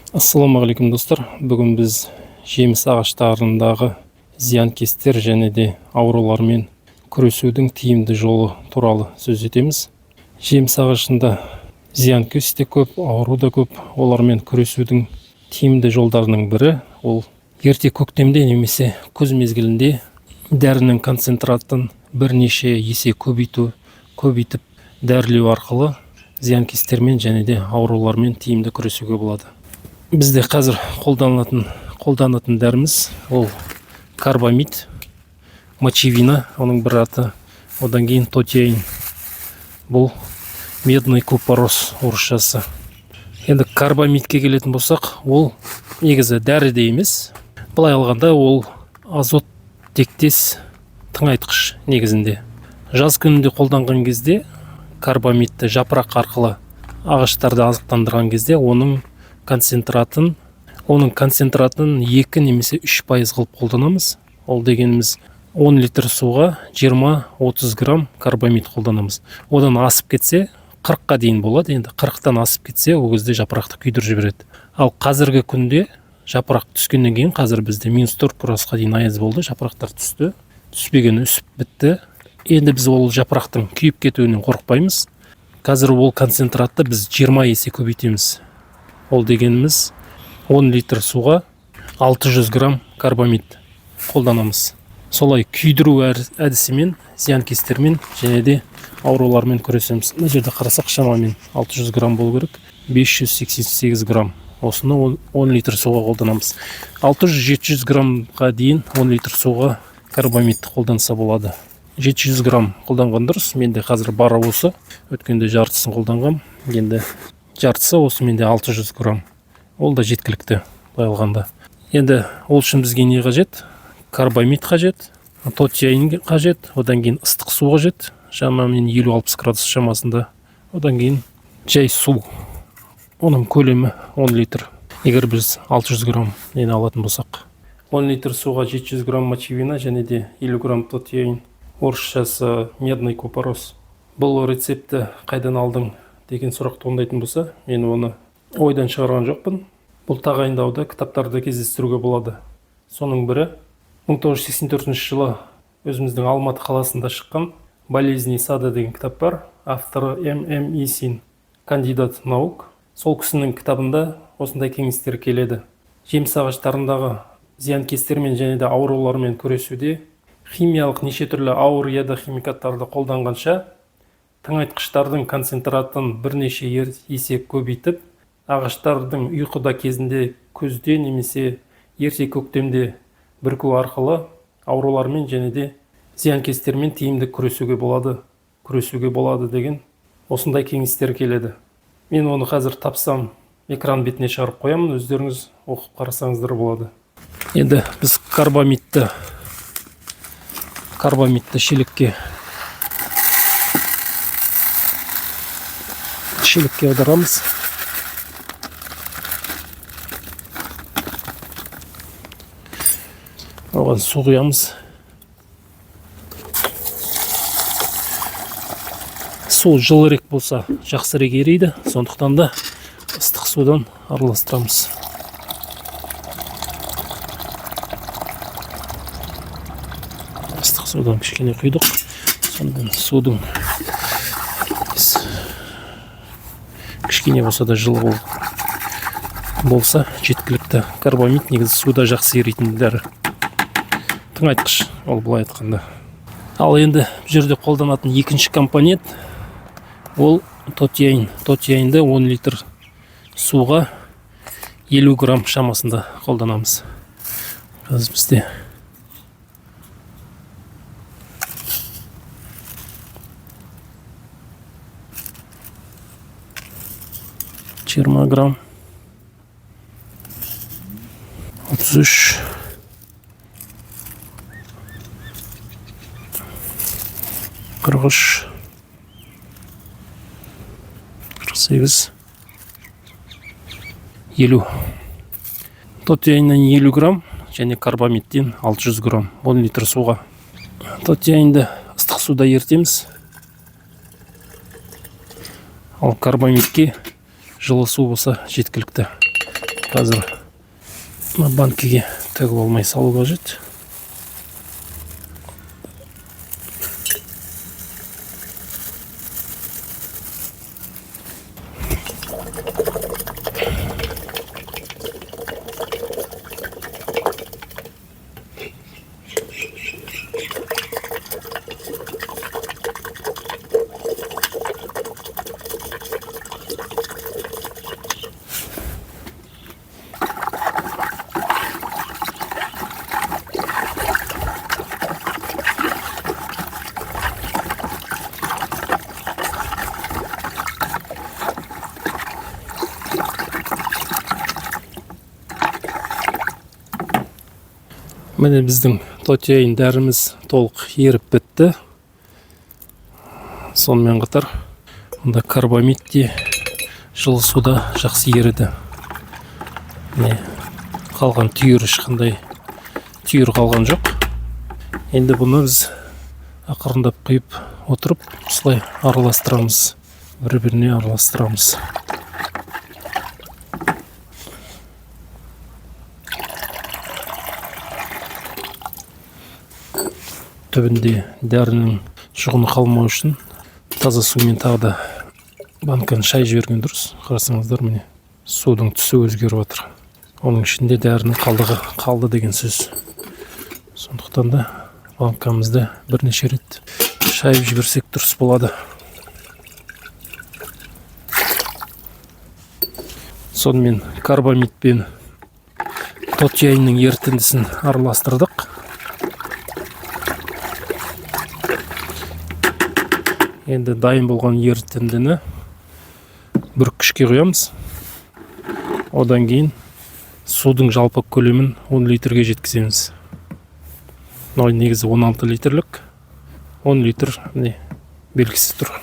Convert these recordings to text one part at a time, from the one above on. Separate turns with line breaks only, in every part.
Ассалаумағалейкум, достар! Бүгін біз жеміс ағаштарындағы зиянкестер және де аурулармен күресудің тиімді жолы туралы сөз етеміз. Жеміс ағашында зиянкес те көп, ауру да көп. Олармен күресудің тиімді жолдарының бірі ол ерте көктемде немесе күз мезгілінде дәрінің концентратын бірнеше есе көбейтіп дәрілеу арқылы зиянкестермен және де аурулармен тиімді күресуге болады. Бізде қазір қолданатын дәріміз ол карбамид, мочевина оның бір аты, одан кейін тотиаин, бұл медный купорос орысшасы. Енді карбамидке келетін болсақ, ол негізі дәрі де емес, былай алғанда ол азот тектес тыңайтқыш. Негізінде жаз күнінде қолданған кезде карбамидті жапырақ арқылы ағаштарды азықтандырған кезде оның концентратын 2 немесе 3% қылып қолданамыз. Ол дегеніміз 10 литр суға 20-30 грамм карбамид қолданамыз. Одан асып кетсе, 40-қа дейін болады, енді 40-тан асып кетсе, ол кезде жапырақты күйдіріп жібереді. Ал қазіргі күнде жапырақ түскеннен кейін, қазір бізде -4 градусқа дейін аяз болды, жапырақтар түсті, түспегені үсіп бітті. Енді біз ол жапырақтың күйіп кетуінен қорықпаймыз. Қазір ол концентратты біз 20 есе көбейтеміз. Ол дегеніміз 10 литр суға 600 грамм карбамид қолданамыз. Солай күйдіру әдісімен зиянкестермен және де аурулармен күресеміз. Мына жерде қарасақ, шамамен 600 грамм болу керек, 588 грамм. Осыны 10 литр суға қолданамыз. 600-700 граммға дейін 10 литр суға карбамидті қолданса болады. 700 грамм қолданған дұрыс. Менде қазір бары осы, өткенде жартысын қолданғам, енді жартысы осы менде 600 грамм, ол да жеткілікті былай алғанда. Енді ол үшін бізге не қажет? Карбамид қажет, тотиаин қажет, одан кейін ыстық су қажет, шамамен 50-60 градус шамасында, одан кейін жай су, оның көлемі 10 литр. Егер біз 600 грамм нені алатын болсақ, 10 литр суға 700 грамм мочевина және де 50 грамм тотиаин, орысшасы медный купорос. Бұл рецептті қайдан алдың деген сұрақ туындайтын болса, мен оны ойдан шығарған жоқпын. Бұл тағайындауды кітаптарда кездестіруге болады. Соның бірі 1984 жылы өзіміздің Алматы қаласында шыққан «Болезни сада» деген кітап бар, авторы М. М. Исин, кандидат наук. Сол кісінің кітабында осындай кеңестер келеді: жеміс ағаштарындағы зиянкестермен және де аурулармен күресуде химиялық неше түрлі ауыр ядохимикаттарды қолданғанша, тыңайтқыштардың концентратын бірнеше есе көбейтіп, ағаштардың ұйқыда кезінде күзде немесе ерте көктемде бүрку арқылы аурулармен және де зиянкестермен тиімді күресуге болады деген осындай кеңестер келеді. Мен оны қазір тапсам, экран бетіне шығарып қоямын, өздеріңіз оқып қарасаңыздар болады. Енді біз карбамидті шелекке аударамыз. Оған су құямыз. Су жылырақ болса, жақсырақ ериді, сондықтан да ыстық судан араластырамыз. Ыстық судан кішкене құйдық, сонымен судың кішкене болса да жылы болса жеткілікті. Карбамид негізі суда жақсы еритін дәрі, тыңайтқыш ол былай айтқанда. Ал енді бұл жерде қолданатын екінші компонент ол тотиаин. Тотиаинді 10 литр суға 50 грамм шамасында қолданамыз. Қазір бізде 20 грамм, 33, 43, 48, 50. Тотиаиннан 50 грамм және карбамидтен 600 грамм 10 литр суға. Тотиаинді ыстық суда ерітеміз, ал карбамидке жылы су болса жеткілікті. Қазір мына банкіге тігіп алмай салу қажет. Міне, біздің тотияйын дәріміз толық еріп бітті. Сонымен қатар мұнда карбамид те жылы суда жақсы еріді. Міне, қалған түйір, ешқандай түйір қалған жоқ. Енді бұны біз ақырындап құйып отырып, осылай араластырамыз, бір біріне араластырамыз. Түбінде дәрінің жұғыны қалмау үшін таза сумен тағы да банканы шайып жіберген дұрыс. Қарасаңыздар, міне, судың түсі өзгеріп жатыр. Оның ішінде дәрінің қалдығы қалды деген сөз. Сондықтан да банкамызды бірнеше рет шайып жіберсек, дұрыс болады. Сонымен, карбамид пен тотияйынның ерітіндісін араластырдық. Енді дайын болған ерітіндіні бүріккішке құямыз. Одан кейін судың жалпы көлемін 10 литрге жеткіземіз. Мынау негізі 16 литрлік, 10 литр, міне, белгісі тұр.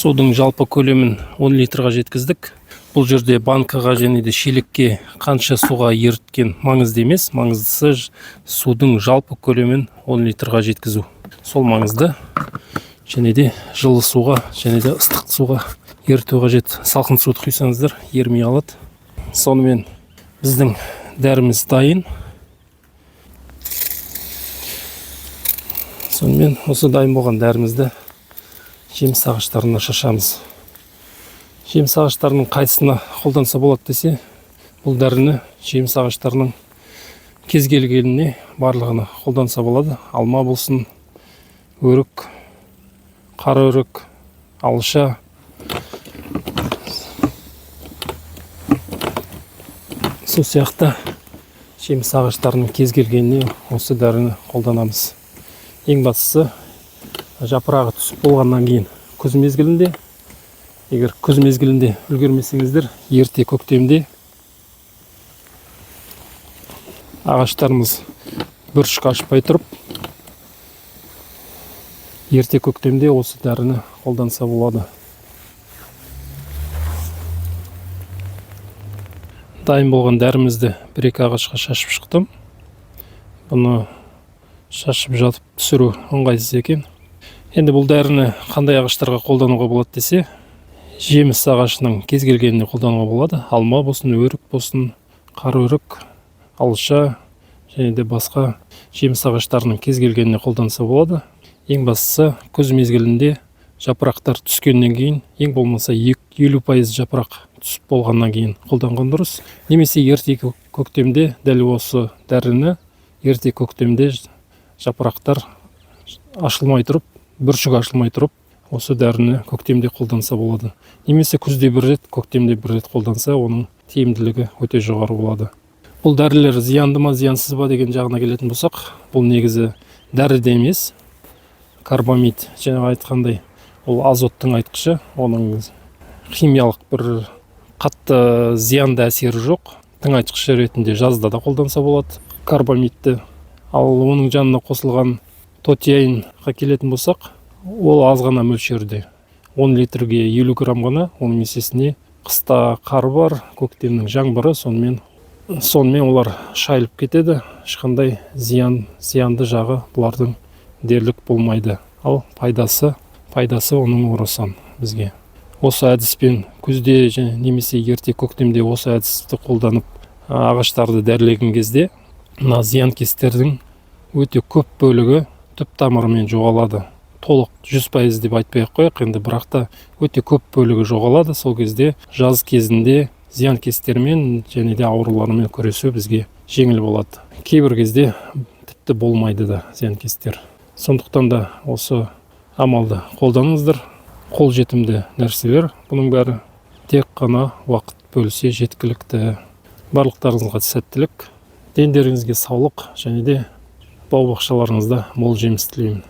Судың жалпы көлемін 10 литрға жеткіздік. Бұл жерде банкаға және де шелекке қанша суға еріткен маңызды емес, маңыздысы судың жалпы көлемін 10 литрға жеткізу, сол маңызды. Және де жылы суға және де ыстық суға еріту қажет. Салқын суды құйсаңыздар, ерімей қалады. Сонымен, біздің дәріміз дайын. Сонымен, осы дайын болған дәрімізді жеміс ағаштарына шашамыз. Жеміс ағаштарының қайсысына қолданса болады десе, бұл дәріні жеміс ағаштарының кез келгеніне, барлығына қолданса болады. Алма болсын, өрік, қара өрік, алша, сол сияқты жеміс ағаштарының кез келгеніне осы дәріні қолданамыз. Ең бастысы, жапырағы түсіп болғаннан кейін, күз мезгілінде, егер күз мезгілінде үлгермесеңіздер, ерте көктемде, ағаштарымыз бүршік ашпай тұрып, ерте көктемде осы дәріні қолданса болады. Дайын болған дәрімізді бір екі ағашқа шашып шықтым. Бұны шашып жатып түсіру ыңғайсыз екен. Енді бұл дәріні қандай ағаштарға қолдануға болады десе, жеміс ағашының кез келгеніне қолдануға болады. Алма болсын, өрік болсын, қара өрік, алша және де басқа жеміс ағаштарының кез келгеніне қолданса болады. Ең бастысы, күз мезгілінде жапырақтар түскеннен кейін, ең болмаса 50% жапырақ түсіп болғаннан кейін қолданған дұрыс. Немесе ерте көктемде, дәл осы дәріні ерте көктемде, жапырақтар ашылмай тұрып, бүршік ашылмай тұрып, осы дәріні көктемде қолданса болады. Немесе күзде бір рет, көктемде бір рет қолданса, оның тиімділігі өте жоғары болады. Бұл дәрілер зиянды ма, зиянсыз ба деген жағына келетін болсақ, бұл негізі дәрі де емес. Карбамид, жаңа айтқандай, ол азот тыңайтқышы, оның химиялық бір қатты зиянды әсері жоқ. Тыңайтқыш ретінде жазда да қолданса болады карбамидті. Ал оның жанына қосылған тотияйнға келетін болсақ, ол аз ғана мөлшерде, 10 литрге 50 грамм ғана. Оның есесіне қыста қар бар, көктемнің жаңбыры, сонымен олар шайылып кетеді. Ешқандай зиянды жағы бұлардың дерлік болмайды. Ал пайдасы оның орасан бізге. Осы әдіспен күзде және немесе ерте көктемде осы әдісті қолданып, ағаштарды дәрілеген кезде мына зиянкестердің өте көп бөлігі түп тамырымен жоғалады. Толық 100% деп айтпай ақ қояйық енді, бірақ та өте көп бөлігі жоғалады. Сол кезде жаз кезінде зиянкестермен және де аурулармен күресу бізге жеңіл болады. Кейбір кезде тіпті болмайды да зиянкестер. Сондықтан да осы амалды қолданыңыздар. Қолжетімді нәрселер бұның бәрі, тек қана уақыт бөлсе жеткілікті. Барлықтарыңызға сәттілік, дендеріңізге саулық және де бау бақшаларыңызда мол жеміс тілеймін.